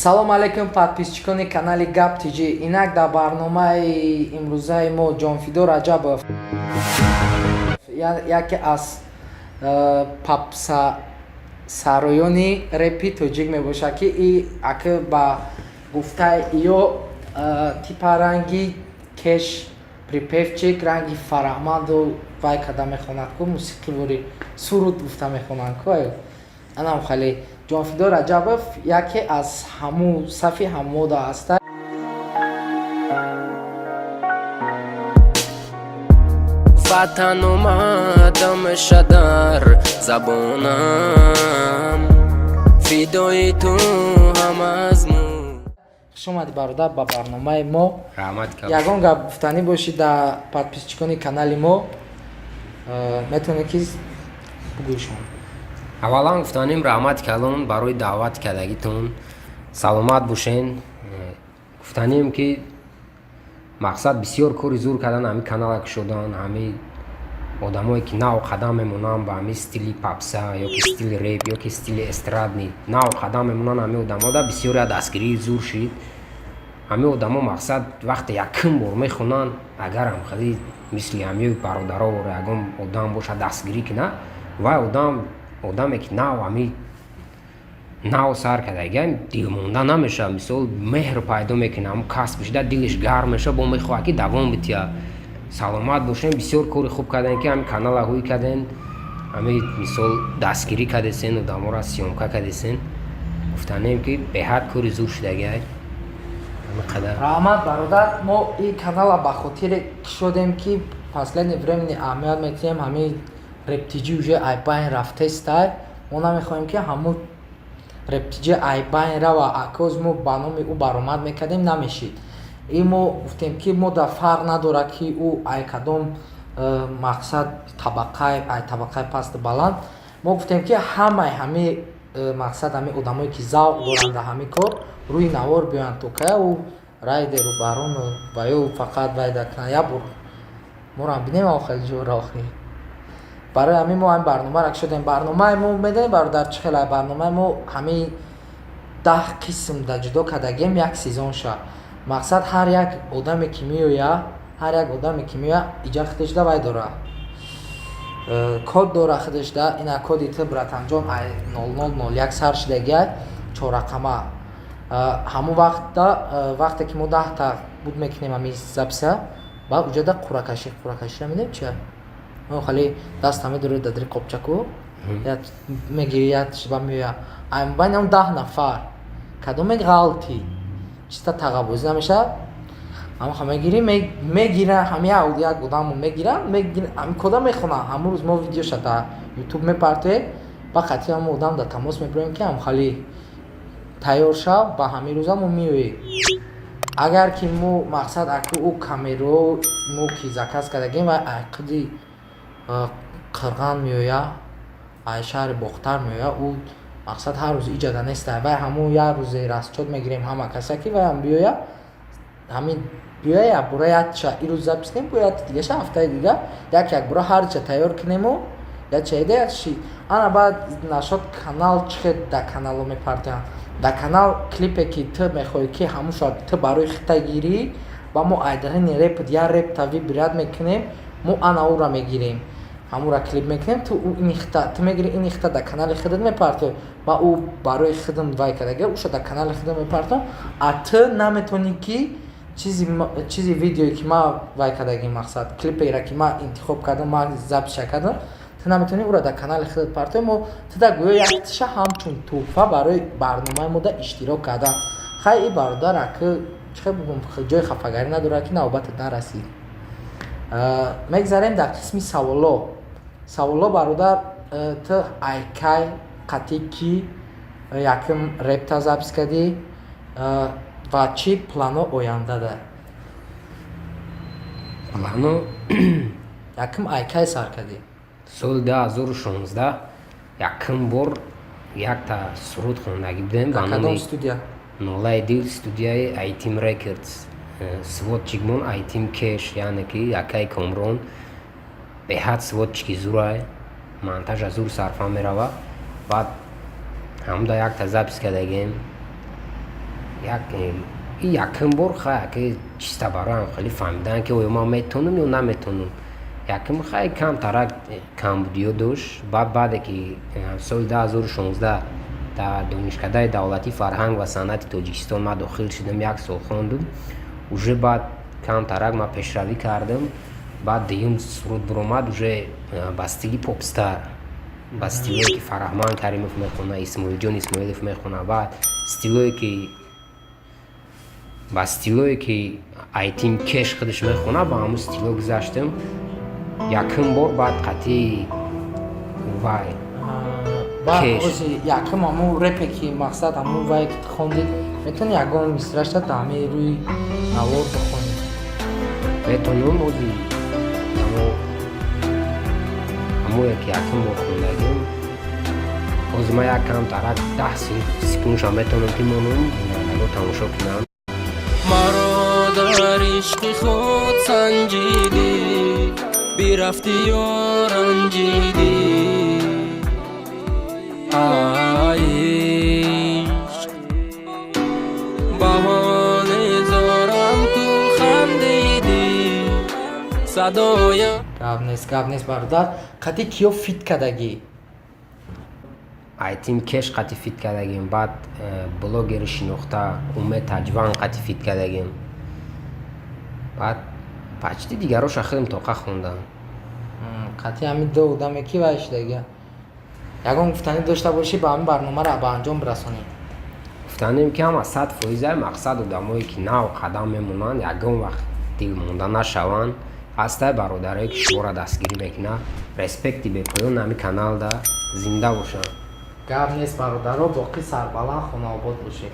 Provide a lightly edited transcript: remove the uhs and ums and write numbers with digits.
Салом алейкум, подписчикони канали Гап ТЖ. Инак дар барномаи имрӯзаи мо Ҷонфидо Раҷабов, яке аз попсасароёни репи тоҷик мебошад, ки и ака ба гуфтаи ё типа ранги кеш, припевчик, ранги фараҳманду вай када мехонад ку, мусиқивори суруд гуфта мехонанд ку. Анам хеле Ҷонфидо Раҷабов яке аз ҳаму сафи ҳамода ҳаста. Ватан омадам шадар забонам, фидои ту ҳам аз му. Хуш омадӣ, бародар, ба барномаи мо. Раҳмат. Ягон гап гуфтанӣ бошӣ дар подписчикони канали мо, метавонед ки бугӯйшон. Аввалан гуфтанем, раҳмати калон барои даъват кардагитон, саломат бошен. Гуфтанем, ки мақсад бисёр кори зур кардан, ҳами канала кушодан, ҳами одамое ки нав қадам мемонанд ба ҳами стили попса ё ки стили реп ё ки стили эстрадный нав қадам мемонанд, ҳами одамода бисёр я дастгирии зур шид. Ҳами одамо, мақсад, вақте якум бор мехонанд, агарам хеле мисли ҳами бародаро ягон одам бошад, дастгирӣ кунад, вай одам, одаме ки нав ҳами нав сар кардагиа, дилмонда намешавад. Мисол, меҳр пайдо мекунад, ҳамн касб шида, дилиш гарм мешавад, бо мехоҳад, ки давом битиҳад. Саломат бошем. Бисёр кори хуб кардем, ки ҳами канала ҳуй кардем, ҳами мисол дастгирӣ кардесен, одаморо съёмка кардесен. Гуфтанем, ки беҳад кори зур шудагиай, ҳами қадар. Раҳмат, бародар. Мо ин канала ба хотире кушодем, ки последнее времени аҳамият метиҳем, ҳамин рептиҷи уже айбайн рафтестай. Мо намехоҳем, ки ҳамун рептиҷи айбайн рава. Акоз мо ба номи ӯ баромад мекардем, намешид. И мо гуфтем, ки мо да фарқ надорад, ки ӯ ай кадом мақсад табақаи, ай табақаи пасту баланд. Мо гуфтем, ки ҳамаи ҳами мақсад, ҳами одамое ки завқ доранд дар ҳамин кор, рӯи навор биёянд, то кая ӯ райдеру барону ва ё фақат вайда кунанд, як бор морам бинем охел ҷора охи. Барои ҳамин мо ҳамин барномаро кушодем. Барномаи мо, медонем, бародар, чӣ хел? Барномаи мо ҳамин 10 қисм да ҷудо кардагием, як сезон ша. Мақсад, ҳар як одаме ки меояд, ҳар як одаме ки меояд, иҷа худашда вай дора, код дора худашда. Ина коди ту, братанҷон, ай 0001 сар шудагиай, чоррақама. Ҳамон вақтда, вақте ки мо 10-та буд мекунем ҳамин записа, баъд уҷада қуръакашӣ. Қуръакаширо медонем чия? Хеле даста медорӣ, дадри қопчаку мегири, як ба меоя. Байни он 10 нафар кадоме ғалти, чиста тағаббозӣ намешавад, ҳамаха мегирӣ, мегира, ҳами як одамо мегира, ҳами кода мехонад. Ҳамон рӯз мо видеоша дар Ютуб мепартоем, ба қатъи ҳамон одам дар тамос мебироем, ки ҳамхали тайёр шав, ба ҳамин рӯза мо меоем. Агар ки мо, мақсад, аки ӯ камерао мо ки заказ кардагем, вай айқиди Қирған меояд, ай шаҳри Бохтар меояд. Ӯ, мақсад, ҳар рӯз иҷада неста. Вай ҳамон як рӯзе расчёт мегирем ҳама каса, ки вайам биёяд, ҳамин биёя, якбора якча ирӯз запись кунем, бо як дигаша ҳафтаи дига, як якбора ҳарча тайёр кунему, ячаида якши. Ана баъд нашод канал чӣ хел дар канало мепартоянд. Дар канал клипе ки ту мехоҳӣ, ки ҳамун шояд ту барои хита гирӣ, ва мо айдарини репт як репта выбирать мекунем, мо ана ӯра мегирем, ҳамура клип мекунем. Ту ин хита ту мегирӣ, ин хита дар канали худат мепартоӣ, ва ӯ барои худам вай кардага, ӯша дар канали худам мепартом. А ту наметавонӣ, ки чизи видеое ки ман вай кардагим, мақсад, клиперо ки ман интихоб кардам, ман запиша кардам, ту наметавонӣ ӯро дар канали худат партоӣ. Мо ту да гӯё яктиша ҳамчун тӯҳфа барои барномаи мо да иштирок кардан. Хай, и бародар, аки чӣ хел бигӯм, ҷои хафагарӣ надорад, ки навбатат нарасид. Мегзарем дар қисми саволо. Саволо, бародар: ту айкай, қатъи ки якум репта запись кардӣ ва чӣ плано ояндада? Плано? Якум айкай сар кардӣ? Соли 2016 якум бор якта суруд хондагӣ будем ба кадом студия? Нолаи дил, студияи Айтим Рекордс. Сводчикмон Айтим Кеш, яъне ки якаи Комрон, беҳад сводчики зурай, монтажа зур сарфа мерава. Баъд ҳамуда якта запись кардагем. Як и якум бор хай, ки чиста бароям хеле фаҳмидан, ки оё ман метавонам ё наметавонам. Якум хай камтарак камбудиё дошт. Баъд, баъде ки соли 2016 дар Донишкадаи давлатии фарҳанг ва санъати Тоҷикистон ман дохил шудам, як сол хондум, уже баъд камтарак ман пешравӣ кардам. Баъд дуюм суруд биромад, уже ба стили попстар, ба стилое ки Фараҳманд Каримов мехона, Исмоилҷон Исмоилов мехона, баъд стилое ки ба стилое ки Айтим Кеш худаш мехона, ба ҳамун стило гузаштам якум бор. Баъд қатъи вай Баъд якум ҳамун репе ки, мақсад, ҳамун вае ки хондид, метавони ягон мисраша та ҳамин рӯи навор бихонӣ? Метавонам. Ози ҳамое ки якум бор хондагим, ҳозир ман як камтарак 10 секундша метавонам ки монам, бинандаго тамошо кунам. Маро дар ишқи худ санҷидӣ, бирафтию ранҷидӣ. Ай ишқ, ба ҳоли зорам ту хандидӣ, садоям. Гап нест, гап нест, бародар. Қатъи киё фит кардагӣ? Айтим Кеш қатъи фит кардагим, баъд блогери шинохта Умед Таҷван қатъи фит кардагим, баъд почти дигароша хелем тоқа хондам. Қатъи ҳамин ду одаме ки вай шудагия. Ягон гуфтанӣ дошта бошӣ, ба ҳамин барномаро ба анҷом бирасонем. Гуфтанем, ки ҳама 100%, мақсад, одамое ки нав қадам мемонанд, ягон вақт дилмонда нашаванд. Ҳастай бародарое, ки шуморо дастгирӣ мекунад. Респекти бепоён ҳами каналда зинда бошанд. Гап нест, бародаро, боқӣ сарбаланд, хонаобод бошед.